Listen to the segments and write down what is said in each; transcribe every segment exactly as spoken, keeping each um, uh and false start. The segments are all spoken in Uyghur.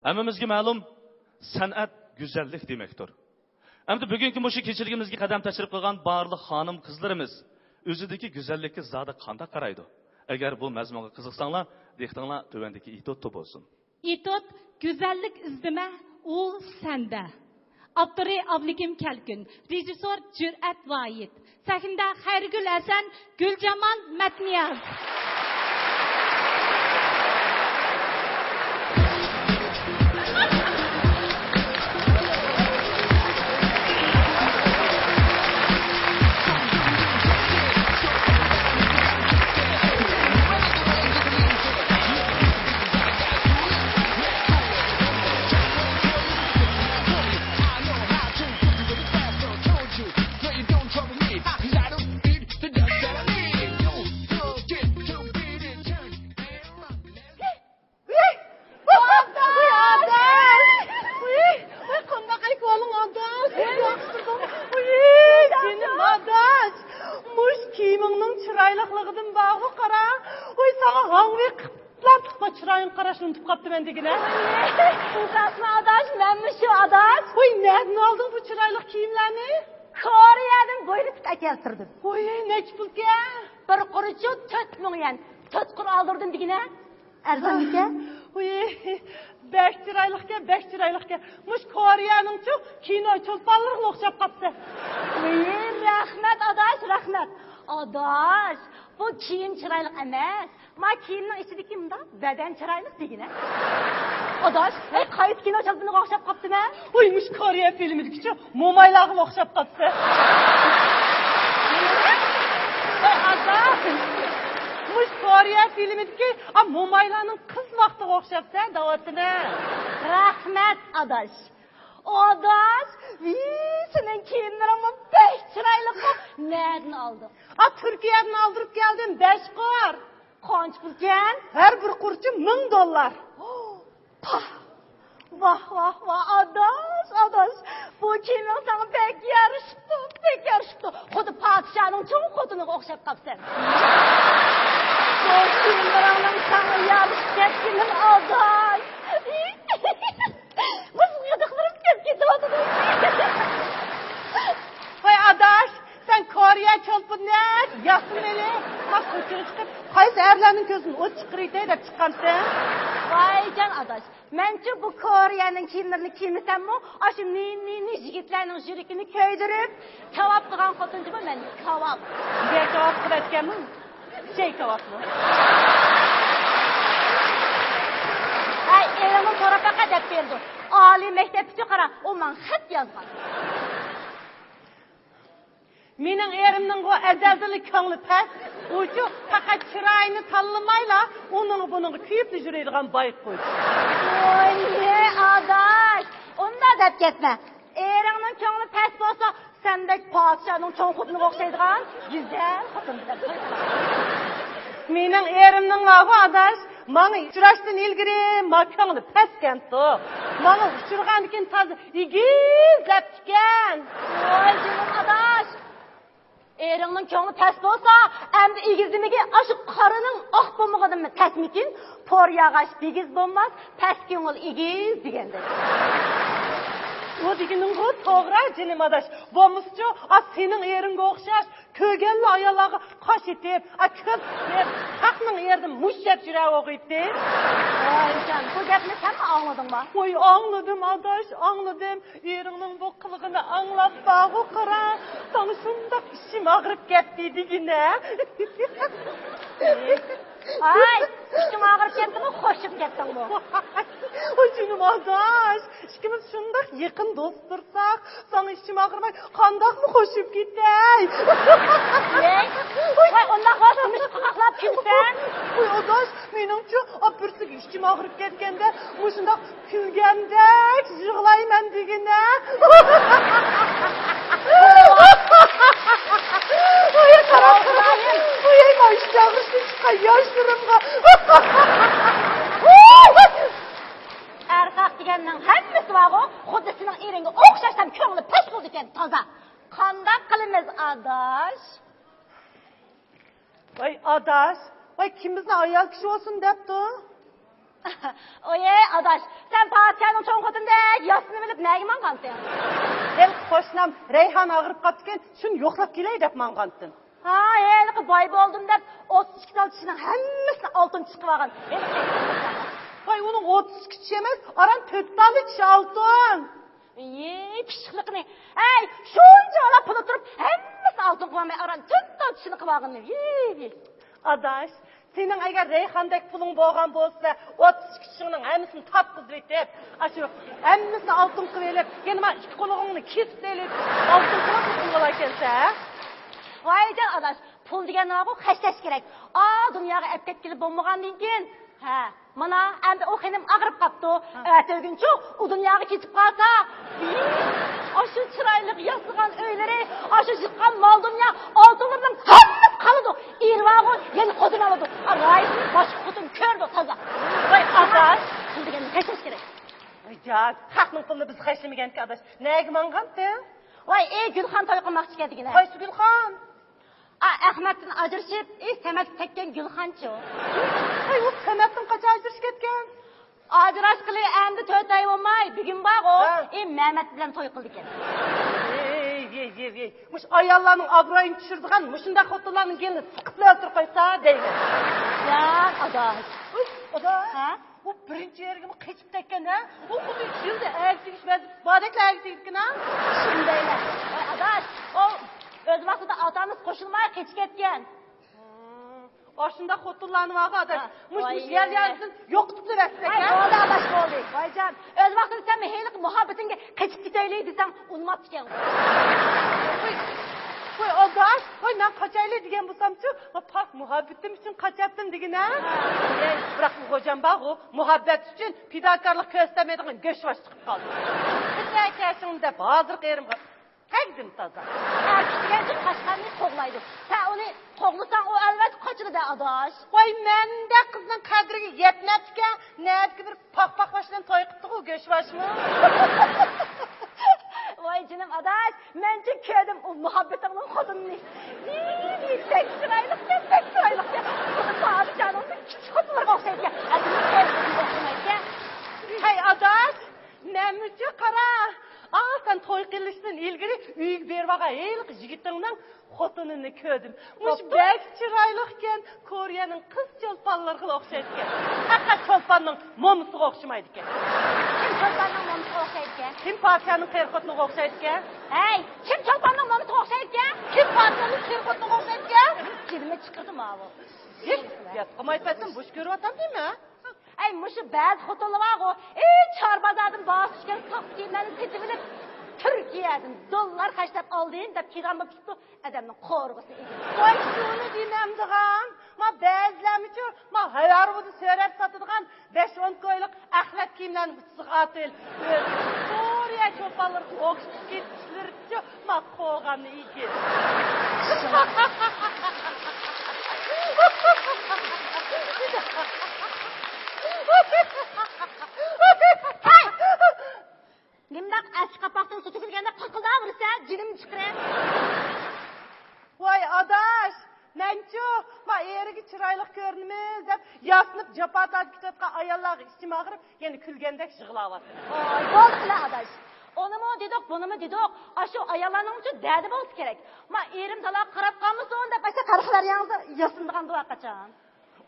ھەممىمىزگە مەلۇم، سەنئەت گۈزەللىك دېمەكتۇر. ئەمدى بۈگۈنكى مۇشۇ كېچىلىكىمىزگە قەدەم تەشرىپ قىلغان بارلىق خانىم-قىزلىرىمىز ئۆزىدىكى گۈزەللىككە زادى قانداق قارايدۇ؟ ئەگەر بۇ مەزمۇنغا قىزىقساڭلار، دىققىتىڭلار تۆۋەندىكى ئېتيۇدتا بولسۇن. ئېتيۇد، گۈزەللىك ئىزدىمە، ئۇ سەندە. ئاپتورى ئابلىكىم كەلكۈن، رېژىسسور جۈرئەت ۋاھىت، سەھنىدە خەيرىگۈل ھەسەن، گۈلجامال مەتنىياز. ئۇي، ئۇي، قانداق ئەھۋالىڭ، ئاداش؟ ياخشىمۇ؟ ئۇي، جېنىم ئاداش. مۇش كىيىمىڭنىڭ چىرايلىقلىقىدىن بارغۇ قارا. ئۇي، ساڭا ھاڭۋېي قىپلا تۇقما چىرايىڭ قاراشنى ئۇنتۇپ قاپتىمەن دېگىنە. ئۇنداقمۇ ئاداش، مەنمۇ شۇ ئاداش. ئۇي، نەدىن ئالدىڭ بۇ چىرايلىق كىيىملەرنى؟ كورېيەدىن بۇيرۇتۇپ ئەكەلتۈردۈم. ئۇي، نەچچە پۇلكەن؟ بىر قۇرىچۇ تۆت مىڭ يۈەن. تۆت قۇر ئالدۇردۇم دېگىنە. ئەرزانمىكەن؟ ئۇي، بەك چىرايلىقكەن، بەك چىرايلىقكەن. مۇشۇ كورېيەنىڭچۇ كىنو چولپانلىرىغا ئوخشاپ قاپسەن. ئۇي، رەھمەت ئاداش، رەھمەت. ئاداش، بۇ كىيىم چىرايلىق ئەمەس. ما كىيىمنىڭ ئىچىدىكى مۇنداق بەدەن چىرايلىق دېگىنە. ئاداش، ئەي، قايسى كىنو چولپىنىغا ئوخشاپ قاپتىمەن؟ ئۇي، مۇشۇ كورېيە فىلىمىدىكىچۇ مومايلارغا ئوخشاپ قاپسەن. ئەي، ئاداش، مۇشۇ كورېيە فىلىمىدىكى ئا، مومايلارنىڭ قىز ۋاقتىغا ئوخشاپسەن دەۋاتىمەن. رەھمەت، ئاداش. ئاداش، ۋىي، سېنىڭ كىيىملىرىڭمۇ بەك چىرايلىققۇ. نەدىن ئالدىڭ؟ ئا، تۈركىيەدىن ئالدۇرۇپ كەلدىم، بەش قۇر. قانچە پۇلكەن؟ ھەر بىر قۇرچى مىڭ دوللار. پاھ! ۋاھ، ۋاھ، ۋاھ، ئاداش، ئاداش، بۇ كىيىمىڭ ساڭا بەك يارىشىپتۇ، بەك يارىشىپتۇ. خۇددى پادىشاھنىڭ چوڭ خوتۇنىغا ئوخشاپ قاپسەن. بۇ كىيىملىرىڭنىڭ ساڭا يارىشىپ كەتكىنىدىن، ئاداش. قىز غىدىقلىرىم كەپ كېتىۋاتىدۇ. ۋاي ئاداش، سەن كورېيە چولپىنىدەك ياسىنىپ، ما سوچىغا چىقىپ، قايسى ئەرلەرنىڭ كۆزىدىن ئوت چىقىرىۋېتەي دەپ چىققانسەن؟ ۋايجان ئاداش، مەنچۇ بۇ كورېيەنىڭ كىيىملىرىنى كىيمىسەممۇ، ئاشۇ مىنى-مىنى يىگىتلەرنىڭ يۈرىكىنى كۆيدۈرۈپ، كاۋاپ قىلغان خوتۇنچىمۇ مەن كاۋاپ. نېمە كاۋاپ قىلىۋەتكەنمۇ؟ شەي كاۋاپمۇ؟ ھەي، ئېرىڭدىن سوراپ باقە دەپ بېرىدۇ. ئالىي مەكتەپكىچۇ قارا، ئۇ ماڭا خەت يازغان. مېنىڭ ئېرىمنىڭغۇ ئەزەلدىنلا كۆڭلى پەس. ئۇچۇ پەقەت چىرايىنى تاللىمايلا، ئۇنىڭغا بۇنىڭغا كۆيۈپلا يۈرىدىغان بايقۇش. ۋوي، ئاداش، ئۇنداق دەپ كەتمە. ئېرىڭنىڭ كۆڭلى پەس بولسا، سەندەك پادىشاھنىڭ چوڭ خوتۇنىغا ئوخشايدىغان گۈزەل خوتۇن بىلەن توي قىلىڭ. مېنىڭ ئېرىمنىڭ بارغۇ ئاداش، ماڭا ئۇچراشتىن ئىلگىرى ما كۆڭلى پەسكەنتۇ. ماڭا ئۇچرىغاندىكىن تازا ئېگىزلەپتىكەن. ۋاي جېنىم ئاداش. ئېرىڭنىڭ كۆڭلى پەس بولسا، ئەمدى ئېگىزلىمىگە ئاشۇ قارىنىڭ ئاق بولمىغىنىمۇ تەسمىكىن، پور ياغاچ بىگىز بولماس، پەس كۆڭۈل ئېگىز دېگەندەك. ئۇ دېگىنىڭغۇ توغرا، جېنىم ئاداش. بولمىسىچۇ، ئا، سېنىڭ ئېرىڭگە ئوخشاش، كۆرگەنلا ئاياللارغا قاش ئېتىپ، ئا، كۆز قىسىپ، خەقنىڭ ئېرىدىن مۇشت يەپ يۈرەۋاتىدۇ. ۋايجان، بۇ گەپنى سەنمۇ ئاڭلىدىڭما؟ ۋاي، ئاڭلىدىم، ئاداش، ئاڭلىدىم. ئېرىڭنىڭ بۇ قىلغىنى ئاڭلاپ باغۇ قارا، ساڭا شۇنداق ئىچىم ئاغرىپ كەتتى دېگىنە. ھاي، ئىچىڭ ئاغرىپ كەتتىمۇ، خوشۇپ كەتتىڭمۇ؟ ۋاي جېنىم ئاداش، ئىككىمىز شۇنداق يېقىن دوست تۇرساق، ساڭا ئىچىم ئاغرىماي قانداقمۇ خوشۇپ كېتەي؟ ۋاي، ئۇنداق بولسا نېمىشقا قاقاقلاپ كۈلىسەن؟ ۋاي ئاداش، مېنىڭچۇ ئاپىرسىگە ئىچىم ئاغرىپ كەتكەندە مۇشۇنداق كۈلگەندەك يىغلايمەن دېگىنە. ۋاي قاراپ تۇرۇڭ. ۋاي مانا ئىچ ئاغرىشتىن چىققان ياشلىرىمغا. ئەرقاق دېگەننىڭ ھەممىسى بارغۇ، خۇددى سېنىڭ ئېرىڭگە ئوخشاشلا كۆڭلى پەس بولىدىكەن تازا. قانداق قىلىمىز ئاداش؟ ۋاي ئاداش، ۋاي كىم بىزنى ئايال كىشى بولسۇن دەپتۇ؟ ئويەي، ئاداش، سەن پادىشاھنىڭ چوڭ خوتۇنىدەك ياسىنىۋېلىپ نەگە ماڭغانتىڭ؟ ھېلىقى قوشنام رەيھان ئاغرىپ قاپتىكەن، شۇنى يوقلاپ كېلەي دەپ ماڭغانتىم. ھا، ھېلىقى باي بولدۇم دەپ، ئوتتۇز ئىككى تال چىشىنىڭ ھەممىسىنى ئالتۇن چىشقا ئالغان. ۋاي، ئۇنىڭ ئوتتۇز ئىككى چىشى ئەمەس، ئاران تۆت تاللا چىشى ئالتۇن. يېي، پىششىقلىقىنى. ھەي، شۇنچىۋالا پۇلى تۇرۇپ، ھەممىسىنى ئالتۇن قىلالماي، ئاران تۆت تال چىشىنى قىلىۋالغىنى. يېي، يېي. ئاداش، سېنىڭ ئەگەر رەيھاندەك پۇلۇڭ بولغان بولسا، ئوتتۇز ئىككى چىشىڭنىڭ ھەممىسىنى تارتقۇزۇۋېتىپ، ئاشۇ ھەممىسىنى ئالتۇن قىلىۋېلىپ، يەنە مانا ئىككى قۇلىقىڭنى كېسىپ سېلىپ، ئالتۇن قىلىپ قىلىۋالاركەنسەن، ھە؟ ۋايجان ئاداش، پۇل دېگەن ناغۇ خەجلەش كېرەك. ئا، دۇنياغا ئەپ كەتكىلى بولمىغاندىن كېيىن. ھە، مانا ئەمدى ئۇ خېنىم ئاغرىپ قاپتۇ. ھە. ئەتىگۈنچۇ ئۇ دۇنياغا كېتىپ قالسا، ئاشۇ چىرايلىق ياسىغان ئۆيلىرى، ئاشۇ يىغقان مال دۇنيا، ئالتۇنلىرىنىڭ ھەممىسى قالىدۇ. ئېرى بارغۇ، يەنە خوتۇن ئالىدۇ. ئا، رايىسىنى باشقا خوتۇن كۆرىدۇ تازا. ۋاي ئاداش، پۇل دېگەننى خەجلەش كېرەك. ۋايجان، خەقنىڭ پۇلىنى بىز خەجلىمىگەنتىك ئاداش. نەگە ماڭغانتىڭ؟ ۋاي، ئى، گۈلخان توي قىلماقچى ئىكەن دېگىنە. قايسى گۈلخان؟ ئا، ئەخمەتتىن ئاجرىشىپ، ئى، سەمەتكە تەگكەن گۈلخانچۇ. ھەي، ئۇ سەمەتتىن قاچان ئاجرىشىپ كەتكەن؟ ئاجراشقىلى ئەمدى تۆت ئاي بولماي، بۈگۈن بارغۇ، ھە. ئى، مەمەت بىلەن توي قىلىدىكەن. ۋېي، ۋېي، ۋېي، ۋېي. مۇشۇ ئاياللارنىڭ ئابرۇيىنى چۈشۈرىدىغان مۇشۇنداق خوتۇنلارنىڭ گېلىنى سىقىپ ئۆلتۈرۈپ قويسا دەيمەن. جان ئاداش. ئۇي، ئاداش. ھە؟ ئۇ بىرىنچى ئېرىگىمۇ قېچىپ كەتكەن، ھە؟ ئۇ خۇددى يىلدا ئەگىشىش ۋەزىپىسى باردەكلا ئەگىشىدىكەن، ھە؟ شۇندايلا. ۋاي ئاداش، ئۇ ئۆز ۋاقتىدا ئاتا-ئانىسى قوشۇلماي قېچىپ كەتكەن. ھىم، ئاشۇنداق خوتۇنلارنى بارغۇ ئاداش. ھە، مۇش، مۇش ۋاي. يەر يەردىن يوقىتىپ تۇرۇۋەتسەك، ۋاي، ھە؟ بولدى ئاداش، بولدى. ۋايجان، ئۆز ۋاقتىدا سەن ھېلىقى مۇھەببىتىڭگە قېچىپ كېتەيلى دېسەڭ، ئۇنىماپتىكەن. ۋاي، ۋاي ئاداش، ۋاي مەن قاچايلى دېگەن بولسامچۇ، ما پاك مۇھەببىتىم ئۈچۈن قاچاتتىم دېگىنە. ھە. ئەي، بىراق بۇ غوجام بارغۇ، مۇھەببەت ئۈچۈن پىداكارلىق كۆرسەتمەيدىغان گۆشۋاش چىقىپ قالدى. كېچە كەشىڭ دەپ ھازىرقى ئېرىمگە تەگدىم تازا. ئەركىلىگەنچە قاشقارنى قوغلايدۇ. سەن ئۇنى قوغلىساڭ، ئۇ ئەلۋەتتە قاچىدۇ دە، ئاداش. ۋاي، مەندەك قىزنىڭ قەدرىگە يەتمەپتىكەن. نەدىكى بىر پاخپاقباش بىلەن توي قىپتىغۇ، گۆشۋاشمۇ؟ ۋاي جېنىم ئاداش، مەنچۇ كۆردۈم ئۇ مۇھەببىتىڭنىڭ خوتۇنىنى. ۋىي، ۋىي، بەك چىرايلىقكەن، بەك چىرايلىقكەن. خۇددى پادىشاھنىڭ كىچىك خوتۇنلىرىغا ئوخشايدىكەن. ئەمدى ئوخشىمايدىكەن. ھەي ئاداش، مەنمۇچۇ قارا. ئا، سەن توي قىلىشتىن ئىلگىرى ئۆيگە بېرىۋالغان ھېلىقى يىگىتىڭنىڭ خوتۇنىنى كۆردۈم. مۇشۇ بوپتۇ. بەك چىرايلىقكەن، كورېيەنىڭ قىز چولپانلىرىغىلا ئوخشايدىكەن. پەقەت چولپاننىڭ مومىسىغا ئوخشىمايدىكەن. كىم چولپاننىڭ مومىسىغا ئوخشايدىكەن؟ كىم پادىشاھنىڭ قېرى خوتۇنىغا ئوخشايدىكەن؟ ھەي، كىم چولپاننىڭ مومىسىغا ئوخشايدىكەن؟ كىم پادىشاھنىڭ قېرى خوتۇنىغا ئوخشايدىكەن؟ جېنىمنى چىقىردى ماۋۇ. ھېچ گەپ قىلماي پەتتىن بوش كۆرۈۋاتامدىمەن. ئەي، مۇشۇ بەزى خوتۇنلار بارغۇ، ئى، چار بازاردىن باھاسى چۈشكەن ساختا كىيىملەرنى سېتىۋېلىپ، تۈركىيەدىن دوللار خەجلەپ ئالدىم دەپ پىغان بولۇپ چىقىپتۇ، ئادەمنىڭ قورىغۇسى ئېگىز. ۋاي، شۇنى دېمەمدىغان. ما بەزىلەرمىچۇ، ما ھايارۇدا سۆرەپ ساتىدىغان بەش ئون كويلۇق ئەخلەت كىيىملەرنى ئۇچىسىغا ئاتىۋېلىپ، ئۆزى كورېيە چولپانلىرىغا ئوخشىتىپ كېتىشلىرىچۇ، ما قوغاننى ئېگىز. ھەي! نېمىنداق ئەسلى قاپاقتىن سۇ تۆكۈلگەندەك قاقىلداۋېرىسەن، جېنىمنى چىقىرىپ. ۋاي ئاداش، مەنچۇ، ما ئېرىگە چىرايلىق كۆرۈنىمىز دەپ ياسىنىپ جاپا تارتىپ كېتىۋاتقان ئاياللارغا ئىچىم ئاغرىپ، يەنە كۈلگەندەك يىغلاۋاتىمەن. ۋاي، بولدى قىلە ئاداش. ئۇنىمۇ دېدۇق، بۇنىمۇ دېدۇق. ئاشۇ ئاياللارنىڭمۇ دەردى بولسا كېرەك. ما ئېرىم تالاغا قاراپ قالمىسۇن دەپ، ئاشۇ قارا خىلەر ياڭزا ياسىنىدىغان بار قاچان.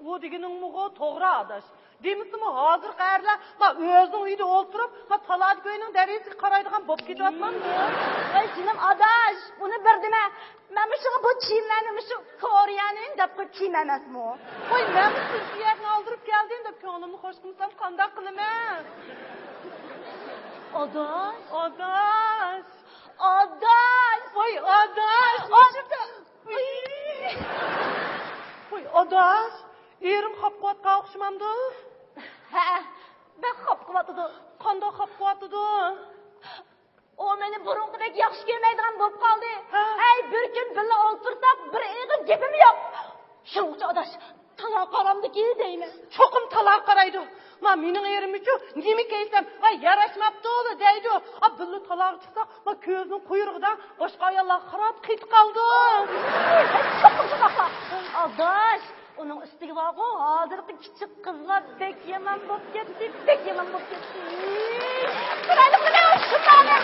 ئۇ دېگىنىڭمۇغۇ توغرا ئاداش. دېمىسىمۇ ھازىرقى ئەرلەر ما ئۆزىنىڭ ئۆيىدە ئولتۇرۇپ، ما تالادا كۆينىڭ دەرىجىسىگە قارايدىغان بولۇپ كېتىۋاتمامدۇ؟ ۋاي جېنىم ئاداش، ئۇنى بىر دېمە. مەن مۇشۇغا بۇ كىيىملەرنى مۇشۇ كورېيەنىڭ دەپ قويۇپ كىيىم ئەمەسمۇ؟ ۋاي مەنمۇ تۈركىيەدىن ئالدۇرۇپ كەلدىم دەپ كۆڭلۈمنى خوش قىلمىسام قانداق قىلىمەن؟ ئاداش. ئاداش. ئاداش. ۋاي ئاداش. ئاداش. ۋاي ئاداش، ئېرىم خاپا قىلىۋاتقان ئوخشىمامدۇ؟ ھەئە، بەك خاپا قىلىۋاتىدۇ. قانداق خاپا قىلىۋاتىدۇ؟ ئۇ مېنى بۇرۇنقىدەك ياخشى كۆرمەيدىغان بولۇپ قالدى. ھە؟ ھەي، بىر كۈن بىللە ئولتۇرساق، بىر ئېغىز گېپىمۇ يوق. شۇڭىچە ئاداش، تالاغا قارامدىكى دەيمەن. چوقۇم تالاغا قارايدۇ. ما مېنىڭ ئېرىممۇچۇ نېمە كىيسەم، ۋاي ياراشماپتۇ دەيدۇ. ئا، بىللە تالاغا چىقساق، ما كۆزىنىڭ قۇيرۇقىدا باشقا ئاياللارغا قاراپ قېتىپ قالىدۇ. چوقۇم شۇنداقلا. ئاداش، ئۇنىڭ ئۈستىگە بارغۇ، ھازىرقى كىچىك قىزلار بەك يامان بولۇپ كەتتى، بەك يامان بولۇپ كەتتى. چىرايلىق بىلەن شۇنداق.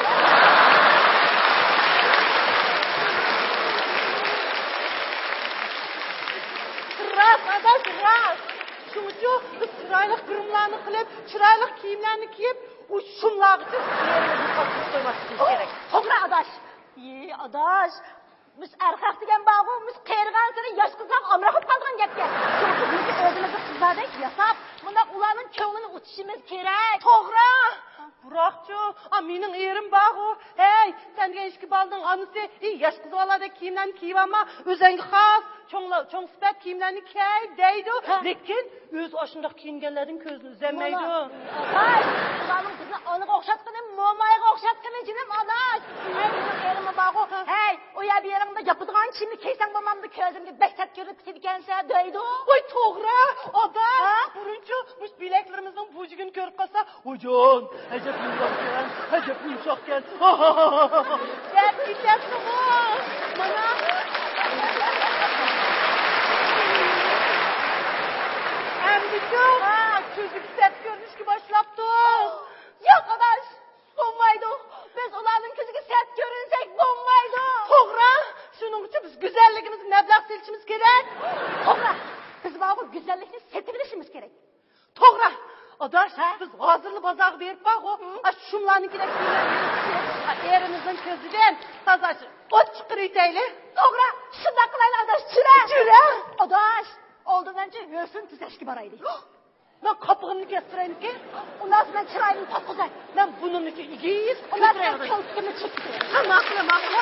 راست، ئاداش، راست. شۇڭىچۇ بىز چىرايلىق گىرىملارنى قىلىپ، چىرايلىق كىيىملەرنى كىيىپ، ئۇ شۇملارغىچە ئېرىمىزنى قاچۇرۇپ قويماسلىقىمىز كېرەك. توغرا، ئاداش. ئى، ئاداش. مۇشۇ ئەرخەق دېگەن بارغۇ، مۇشۇ قېرىغانسېرى ياش قىزلارغا ئامراق بولۇپ قالىدىغان گەپكەن. شۇڭا بىز ئۆزىمىزنى قىزلاردەك ياساپ، مۇنداق ئۇلارنىڭ كۆڭلىنى ئۇتۇشىمىز كېرەك. توغرا. بىراقچۇ، ئا، مېنىڭ ئېرىم بارغۇ. ھەي، سەن دېگەن ئىككى بالىنىڭ ئانىسى، ئى، ياش قىز بالىلاردەك كىيىملەرنى كىيىۋالما، ئۆزەڭگە خاس، چوڭلا-، چوڭ سۈپەت كىيىملەرنى كىي، دەيدۇ. ھە. لېكىن ئۆزى ئاشۇنداق كىيىنگەنلەردىن كۆزىنى ئۈزەلمەيدۇ. ئاداش، ئۇلارنىڭ بىزنى ئانىغا ئوخشاتقىنى، مومايغا ئوخشاتقىنى جېنىم ئاداش. ھەي، مېنىڭ ئېرىممۇ بارغۇ. ھەي، ئۇ يەر بۇ يېرىڭدا ياپىدىغان كىيىمنى كىيسەڭ بولمامدۇ، كۆزۈمگە بەك سەت كۆرۈنۈپ كېتىدىكەنسەن دەيدۇ. ۋاي، توغرا، ئاداش. ھە؟ بۇرۇنچۇ مۇشۇ بىلەكلىرىمىزنىڭ بۇجىكىنى كۆرۈپ قالسا، ۋايجان، ئەجەب يۇمشاقكەن، ئەجەپ يۇمشاقكەن. دەپ كېتەتتىغۇ. مانا. ئەمدىچۇ؟ ھە، كۆزۈكى سەت كۆرۈنۈشكە باشلاپتۇ. ياق، ئاداش، بولمايدۇ. بىز ئۇلارنىڭ كۆزىگە سەت كۆرۈنسەك بولمايدۇ. توغرا. شۇنىڭ ئۈچۈن بىز گۈزەللىكىمىزگە مەبلەغ سېلىشىمىز كېرەك. توغرا. بىز ماۋۇ گۈزەللىكنى سېتىۋېلىشىمىز كېرەك. توغرا. ئاداش، ھە؟ بىز ھازىرلا بازارغا بېرىپ بارغۇ. ھە؟ ئاشۇ شۇملارنىڭكىدەك كىيىملەرنى ئېلىپ، ئا، ئېرىمىزنىڭ كۆزىدىن تازا ئوت چىقىرىۋېتەيلى. توغرا. شۇنداق قىلايلى، ئاداش. چۈرە. چۈرە. ئاداش، ئالدىن مەنچە ھۆسن تۈزەشكە بارايلى. مەن قاپىقىمنى كەستۈرەيمىكىن؟ ئۇنداق مەن چىرايىمنى تارتقۇزاي. مەن بۇنىڭنىڭكى ئىگىس ئۇنداق مەن كۆزلىرىمنى چېكىپ قوياي. ھە، ماقۇل، ماقۇل.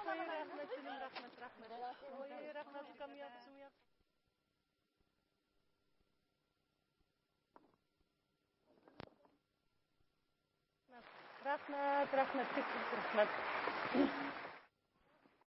ۋاي، رەھمەت، جېنىم، رەھمەت، رەھمەت. ۋاي، رەھمەت، ئۇكام، ياخشىمۇ، ياخشى. رەھمەت، رەھمەت، كۆپ رەھمەت.